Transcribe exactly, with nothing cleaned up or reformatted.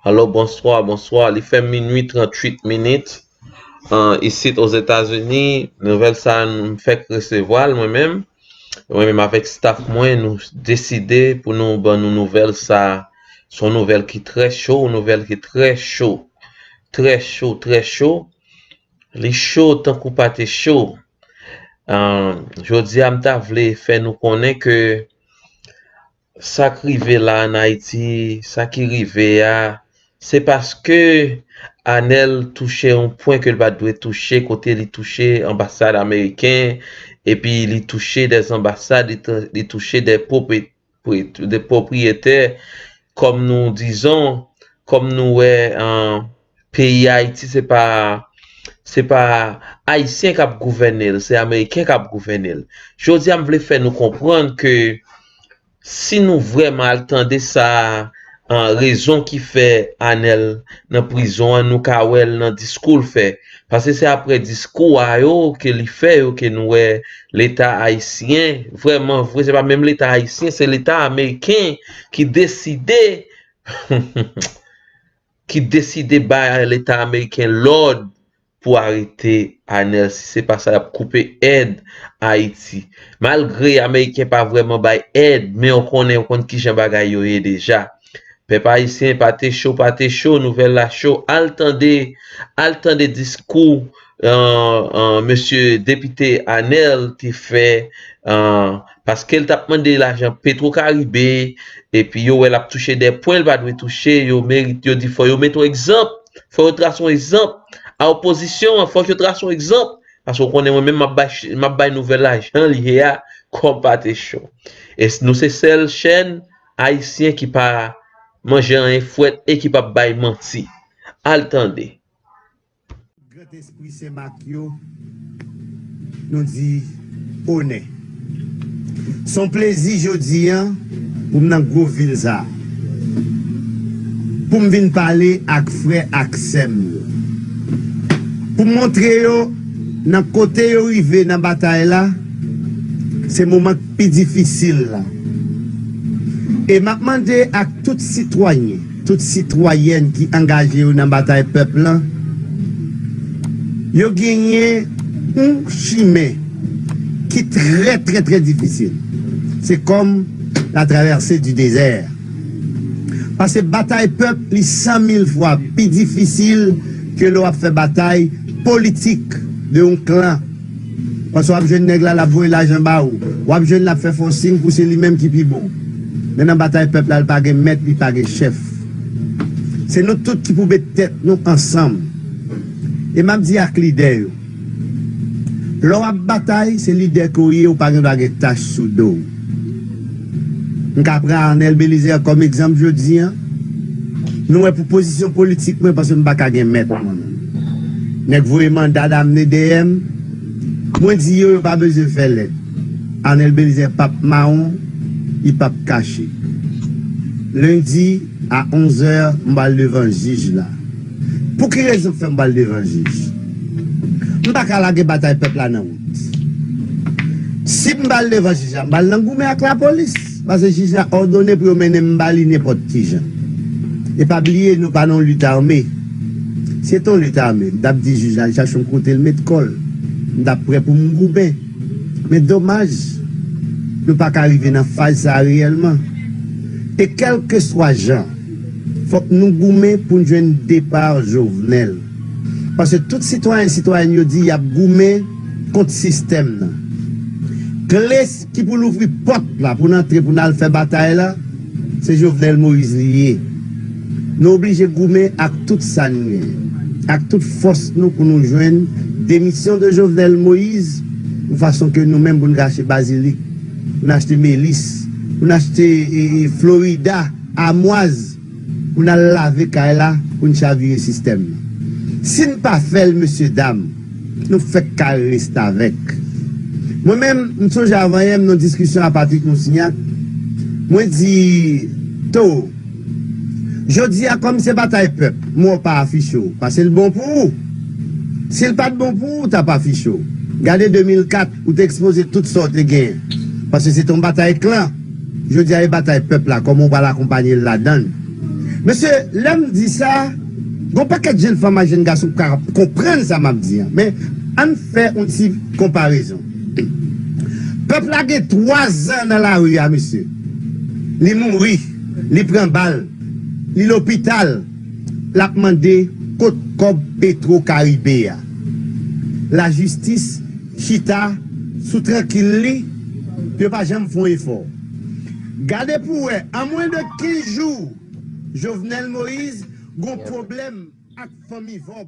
Alo, bonswa, bonswa. Li fè minui tranntuit minit. An, isit Ozetazini, nouvèl sa a, m fèk resevwa l mwen menm. Mwen menm avèk staf mwen, nou deside pou nou ban nou nouvèl sa a. Se yon nouvèl ki trè cho, yon nouvèl ki trè cho. Trè cho, trè cho. Li cho tankou pate cho. An, jodi a, m ta vle fè nou konnen ke sa k rive la ann Ayiti, sa ki rive a, se paske Anèl touche yon pwen ke l pa t dwe touche, kote li touche anbasad ameriken, epi li touche dè anbasad, li, t- li touche dè pwopri- pwopri- dè pwopriyetè, kòm nou dizon, kòm nou wè, an, peyi Ayiti, se pa, se pa Ayisyen k ap gouvène l, se Ameriken k ap gouvène l. Jodi a, m vle fè nou konprann ke si nou vrèman al tande sa, an, rezon ki fè Anèl nan prizon an, nou ka wè l nan diskou l fè. Paske se aprè diskou a yo ke li fè yo ke nou wè Leta ayisyen, vrèman vre, se pa menm Leta ayisyen, se Leta ameriken ki deside, ki deside bay Leta ameriken lòd pou arete Anèl. Si se pa sa, y ap koupe èd Ayiti. Malgre Ameriken pa vrèman bay èd, men w konnen, w konn kijan bagay yo ye deja. Pèp ayisyen, pa te cho, pa te cho, nouvèl la cho. Al tande, al tande diskou, an, an, mesye depite Anèl te fè, an, paske l t ap mande lajan Petro Caribe, epi yo wè l ap touche dè pwen l pa dwe touche, yo merit, yo di fò yo mete yon egzanp, fò yo trase yon egzanp. A opozisyon an, fòk yo trase yon egzanp. Paske w konnen mwen menm, m ap bay, ch- m ap bay nouvèl la jan l ye a, kòm pa te cho. E s- nou se sèl chèn ayisyen ki pa manje anyen fwèt e ki p ap bay manti. Al tande. Gran espri Sen Mak yo, nou di onè. Se yon plezi jodi a pou m nan gwo vil sa a, pou m vin pale ak frè ak sè m yo, pou m montre yo nan kote yo rive nan batay la, se moman k pi difisil la. E m ap mande ak tout sitwayen, tout sitwayèn ki angaje yo nan batay pèp lan, yo genyen yon chimen ki trè, trè, trè difisil. Se kòm la traversée du désert. Paske batay pèp, li san mil fwa pi difisil ke lè w ap fè batay politik de yon klan. Paske w ap jwenn nèg la, l ap voye lajan ba ou. W ap jwenn l ap fè fè w siy pou se li menm ki pi bon. Men nan batay pèp la, li pa gen mèt, li pa gen chèf. Se nou tout ki pou met tèt nou ansanm. E m ap di ak lidè yo, lè w ap batay, se lidè ke w ye, ou pa gen dwa gen tach sou do w. M ka pran Arnel Belizaire kòm egzanp jodi a. Nou wè pou pozisyon politik mwen, paske m pa ka gen mèt mwen menm. Nèg voye manda damne dèyè m. Mwen di yo, yo pa bezwen fè lèd. Arnel Belizaire p ap mawon, li p ap kache. Lendi a onz è, m pral devan jij la. Pou ki rezon k fè m pral devan jij? M pa ka lage batay pèp la nan wout. Si m pral devan jij la, m pral nan goumen ak lapolis. Paske jij la òdone pou yo mennen m ba li nenpòt ki jan. E pa bliye, nou pa nan yon lit ame. Si se te yon lit ame, m t ap di jij la, l chache yon kote l met kò l. M t ap prè pou m goumen. Men domaj, nou pa ka rive nan faz sa a reyèlman. E kèlkeswa jan, fòk nou goumen pou n jwenn depa Jovenel. Paske tout sitwayen, sitwayèn yo di y ap goumen kont sistèm nan. Kle ki pou louvri pòt la pou n antre pou n al fè batay la, se Jovenel Moïse li ye. Nou oblije goumen ak tout sa n genyen, ak tout fòs nou pou nou jwenn demisyon de Jovenel Moïse, yon fason ke nou menm pou n ka achte bazilik, pou n achte melis, pou n achte, e, e, florida, amwaz, pou n al lave kay la, pou n chavire sistèm nan. Si n pa fè l, mesye dam, nou fèk ka restavèk. Mwen menm, m sonje avanyè m nan diskisyon a Patrick Monsignac, mwen di, To, jodi a, kòm se batay pèp, mwen pa afiche w, paske l bon pou ou. Si l pa t bon pou ou, ou t ap afiche w. Gade de mil kat, ou te ekspoze tout sa w te genyen. Paske se te yon batay klan. Jodi a, e batay pèp la, kòman w pral akonpanye l ladan l? Mesye, lè m di sa, gon pakèt jèn fanm ak jèn gason k ap konprann sa m ap di an. Men, ann fè yon ti konparezon. Pèp la gen twa zan nan lari a, mesye. Li mouri, li pran bal, li lopital, l ap mande kot kòb Petro Karibe a. Lajistis chita sou trankil li, yo pa janm fè yon efò. Gade pou wè, an mwen de kenz jou, Jovenel Moïse gon pwoblèm ak fanmi Vòb.